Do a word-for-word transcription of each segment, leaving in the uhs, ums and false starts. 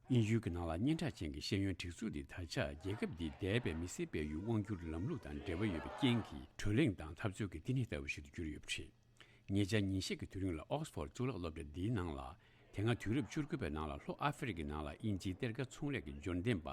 དབྱིན་ཡུལ་གྱི་ནང་ལ་སྙན་གྲགས་ཅན་གྱི་ཤེས་ཡོན་སྒྲིག་འཛུགས་འདི་ད་ཆ་རྒྱལ་ཁབ་འདིའི་འདས་པའི་མི་སེར་སྤེལ་ཡུལ་དབང་སྒྱུར་ལམ་ལུགས་དང་འབྲེལ་བ་ཡོད་པའི་རྐྱེན་གྱིས་གྲོས་གླེང་དང་འཐབ་རྩོད་ཀྱི་བསྟི་གནས་ལྟ་བུ་ཞིག་ཏུ་གྱུར་ཡོད་པ་རེད། ཉེ་ཆར་ཉིན་ཤས་ཀྱི་དུས་རིང་ལ་ཨོག་སི་ཕོར་གཙུག་ལག་སློབ་གྲྭ་འདིའི་ནང་ལ། དེ་སྔ་དུས་རབས་བཅུ་དགུ་པའི་ནང་ལ་ལྷོ་ཨ་ཧྥེ་རི་ཁའི་ནང་ལ་དབྱིན་ཇིའི་གཏེར་ཁ་ཚོང་ལས་ཀྱི་འབྱོར་ལྡན་པ་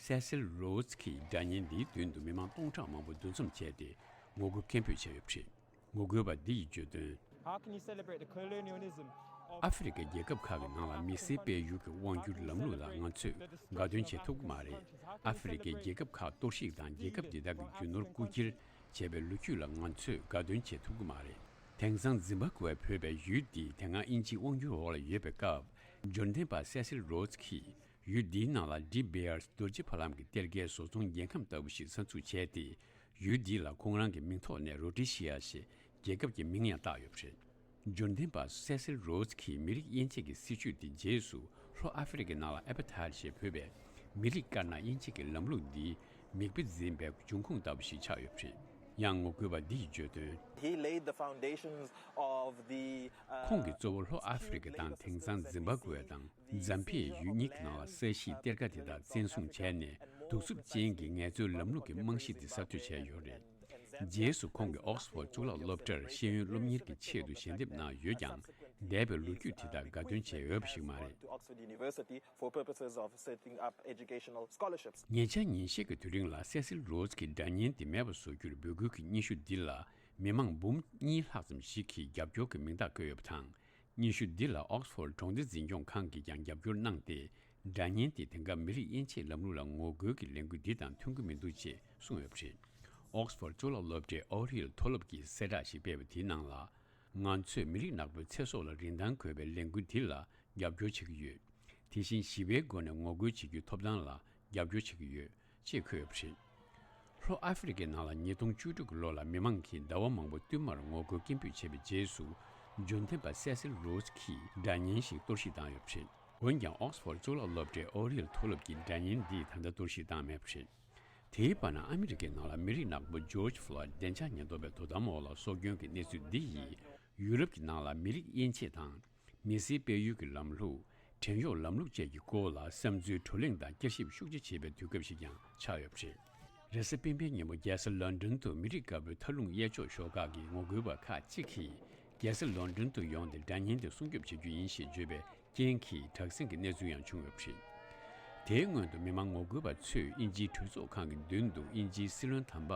སེ་སིལ་རོ་ཛི་ཁིས་སྒྲ་སྙན་འདིའི་མདུན་དུ་མི་མང་སྟོང་ཕྲག་མང་པོ་འདུ་འཛོམས་བྱས་ཏེ་ངོ་རྒོལ་སྐད་འབོད་བྱས་ཡོད་པ་རེད། ངོ་རྒོལ་བ་འདི་ཡིས་བརྗོད་དོན། How can you celebrate the colonialism of ཨ་ཧྥེ་རི་ཁའི་རྒྱལ་ཁབ་ཁག་གི་ནང་ལ་མི་སེར་སྤེལ་ཡུལ་གྱི་དབང་སྒྱུར་ལམ་ལུགས་ལ་ང་ཚོས་དགའ་སྟོན་བྱེད་ཐུབ་ཀྱི་མ་རེད། ཨ་ཧྥེ་རི་ཁའི་རྒྱལ་ཁབ་ཁག་གཏོར་བཤིག་དང་རྒྱལ་ཁབ་འདི་དག་གི་རྒྱུ་ནོར་རྐུ་འཁྱེར་བྱས་པའི་ལོ་རྒྱུས་ལ་ང་ཚོས་དགའ་སྟོན་བྱེད་ཐུབ་ཀྱི་མ་རེད། དེང་སང་ཛིམ་བྷ་ཀུ་ཝེ་བོད་པའི་ཡུལ་འདི་དེ་སྔ་དབྱིན་ཇིའི་དབང་སྒྱུར་འོག་ལ་ཡོད་པའི་སྐབས། འབྱོར་ལྡན་པ་སེ་སིལ་རོ་ཛི་ཁིས་ཡུལ་འདིའི་ནང་ལ་ཌི་བེ་ཡར་རྡོ་རྗེ་ཕ་ལམ་གྱི་གཏེར་ཁའི་བཟོ་ཚོང་རྒྱལ་ཁམས་ལྟ་བུ་ཞིག་གསར་འཛུགས་བྱས་ཏེ། ཡུལ་འདི་ལ་ཁོང་རང་གི་མིང་ཐོག་ནས་རོ་ཌི་ཤི་ཡ་ཞེས་རྒྱལ་ཁབ་ཀྱི་མིང་ཡང་བཏགས་ཡོད་པ་རེད། འབྱོར་ལྡན་པ་སེ་སིལ་རོ་ཛི་ཁིས་མི་རིགས་དབྱེ་འབྱེད་ཀྱི་སྲིད་བྱུས་དེ་རྗེས་སུ་ལྷོ་ཨ་ཧྥེ་རི་ཁའི་ནང་ལ་ཨེ་པ་ཐའེད་ཞེས་འབོད་པའི་མི་རིགས་དཀར་ནག་དབྱེ་འབྱེད་ཀྱི་ལམ་ལུགས་འདི་མིག་དཔེ་འཛིན་པའི་འབྱུང་ཁུངས་ལྟ་བུ་ཞིག་ཆགས་ཡོད་པ་རེད། ཡང་ངོ་རྒོལ་བ་འདི་ཡིས་བརྗོད་དོན། He laid the foundations of the, uh, ཁོང་གིས་གཙོ་བོ་ལྷོ་ཨ་ཧྥེ་རི་ཁ་དང་དེང་སང་ཛིམ་བྷ་ཀུ་ཝེ་དང་ཛམ་བྷི་ཡའི་ཡུལ་གཉིས་ཀྱི་ནང་ལ་ས་གཞིའི་གཏེར་ཁ་དེ་དག་བཙན་བཟུང་བྱས་ནས་གདུག་རྩུབ་ཅན་གྱི་ངལ་རྩོལ་ལམ་ལུགས་ཀྱི་རྨང་གཞི་དེ་གསར་གཏོད་བྱས་ཡོད་རེད། རྗེས་སུ་ཁོང་གིས་ཨོག་སི་ཕོར་གཙུག་ལག་སློབ་གྲྭར་ཤེས་ཡོན་སློབ་གཉེར་གྱི་ཆེད་དུ་ཞལ་འདེབས་གནང་ཡོད་ཀྱང་། འདས་པའི་ལོ་རྒྱུས་དེ་དག་དགའ་སྟོན་བྱས་ཡོད་པ་ཞིག་མ་རེད། To Oxford University for purposes of setting up educational scholarships. ཉེ་ཆར་ཉིན་ཤས་ཀྱི་དུས་རིང་ལ་སེ་སིལ་རོ་ཛི་ཀྱི་སྒྲ་སྙན་དེ་མེད་པ་བཟོ་རྒྱུར་འབོད་སྐུལ་གྱི་སྙན་ཞུ་འདི་ལ་མི་མང་འབུམ་གཉིས་ལྷག་ཙམ་ཞིག་གིས་རྒྱབ་སྐྱོར་གྱི་མིང་རྟགས་བཀོད་ཡོད་པ་དང་། སྙན་ཞུ་འདི་ལ་ཨོག་སི་ཕོར་གྲོང་སྡེ་འཛིན་སྐྱོང་ཁང་གིས་ཀྱང་རྒྱབ་སྐྱོར་གནང་སྟེ། སྒྲ་སྙན་དེ་དེང་སྐབས་མི་རིགས་དབྱེ་འབྱེད་ལམ་ལུགས་ལ་ངོ་རྒོལ་གྱི་ལས་འགུལ་འདི་དང་མཐུན་གྱི་མི་འདུག་ཅེས་གསུངས་ཡོད་པ་རེད། ཨོག་སི་ཕོར་གཙུག་ལག་སློབ་གྲྭའི་ཨོ་རི་ཡལ་མཐོ་སློབ་ཀྱིས་གསལ་བསྒྲགས་ཤིག་སྤེལ་བ་དེའི་ནང་ལ། ང་ཚོས་མི་རིགས་ནག་པོའི་ཚེ་སྲོག་ལ་རིན་ཐང་དགོས་པའི་ལས་འགུལ་འདི་ལ་རྒྱབ་སྐྱོར་བྱེད་ཀྱི་ཡོད། དེ་བཞིན་ཞི་བའི་སྒོ་ནས་ངོ་རྒོལ་བྱེད་རྒྱུའི་ཐོབ་ཐང་ལ་རྒྱབ་སྐྱོར་བྱེད་ཀྱི་ཡོད། ཅེས་འཁོད་ཡོད་པ་རེད། ལྷོ་ཨ་ཧྥེ་རི་ཁའི་ནང་ལ་ཉིས་སྟོང་བཅུ་དྲུག་གི་ལོ་ལ་མི་མང་གིས་ཟླ་བ་མང་པོ་བསྟུད་མར་ངོ་རྒོལ་སྐད་འབོད་བྱས་པའི་རྗེས་སུ། འབྱོར་ལྡན་པ་སེ་སིལ་རོ་ཛི་ཀྱིས་སྒྲ་སྙན་ཞིག་གཏོར་བཤིག་བཏང་ཡོད་པ་རེད། འོན་ཀྱང་ཨོག་སི་ཕོར་གཙུག་ལག་སློབ་གྲྭའི་ཨོ་རི་ཡལ་མཐོ་སློབ་ཀྱིས་སྒྲ་སྙན་འདི་ད་ལྟ་གཏོར་བཤིག་བཏང་མེད་པ་རེད། དེའི་བར་ན་ཨ་མི་རི་ཀའི་ནང་ལ་མི་རིགས་ནག་པོ་ཇོརྗ་ཕློའིད་བདེ་འཇགས་ཉེན་རྟོག་པའི་དོ་དམ་འོག་ལ་སྲོག་སྐྱོན་གྱི་གནས་ཚུལ་འདི་ཡིས་ཡུ་རོབ་ཀྱི་ནང་ལ་མི་རིགས་དབྱེ་འབྱེད་དང་། མི་སེར་སྤེལ་ཡུལ་གྱི་ལམ་ལུགས། བྲན་གཡོག་ལམ་ལུགས་བཅས་ཀྱི་སྐོར་ལ་བསམ་ཚུལ་བགྲོ་གླེང་དང་བསྐྱར་ཞིབ་ཤུགས་ཆེ་བྱེད་པའི་དུས་སྐབས་ཤིག་ཀྱང་ཆགས་ཡོད་པ་རེད། རེས་གཟའ་སྤེན་པའི་ཉིན་མོ་རྒྱལ་ས་ལོན་ཌོན་དུ་མི་རིགས་དཀར་པོའི་མཐའ་ལྷུང་གཡས་ཕྱོགས་ཤོག་ཁག་གི་ངོ་རྒོལ་བ་ཁག་ཅིག་གིས་རྒྱལ་ས་ལོན་ཌོན་དུ་ཡོང་སྟེ་སྒྲ་སྙན་དེ་སྲུང་སྐྱོབ་བྱེད་རྒྱུ་ཡིན་ཞེས་བརྗོད་པའི་རྐྱེན་གྱིས་དྲག་ཟིང་གི་གནས་ཚུལ་ཡང་བྱུང་ཡོད་པ་རེད། དེའི་སྔོན་དུ་མི་མང་ངོ་རྒོལ་བ་ཚོས་དབྱིན་ཇིའི་གྲོས་ཚོགས་ཁང་གི་མདུན་དུ་དབྱིན་ཇིའི་སྲིད་བློན་དམ་པ་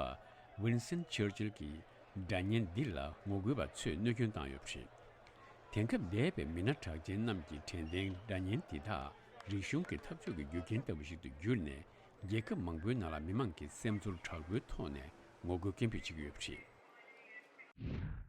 ཝིན་སན་ཆར་ཅིལ་གྱི་སྒྲ་སྙན་འདི་ལ་ངོ་རྒོལ་བ་ཚོས་གནོད་སྐྱོན་བཏང་ཡོད་པ་རེད། དེང་སྐབས་འདས་པའི་མི་སྣ་གྲགས་ཅན་རྣམས་ཀྱི་དྲན་རྟེན་སྒྲ་སྙན་འདི་དག་རིག་གཞུང་གི་འཐབ་རྩོད་ཀྱི་རྒྱུ་རྐྱེན་ལྟ་བུ་ཞིག་ཏུ་གྱུར་ནས། རྒྱལ་ཁབ་མང་པོའི་ནང་ལ་མི་མང་གིས་སེམས་ཚོར་དྲག་པོའི་ཐོག་ནས་ངོ་རྒོལ་སྐད་འབོད་བྱེད་ཀྱི་ཡོད་པ་རེད།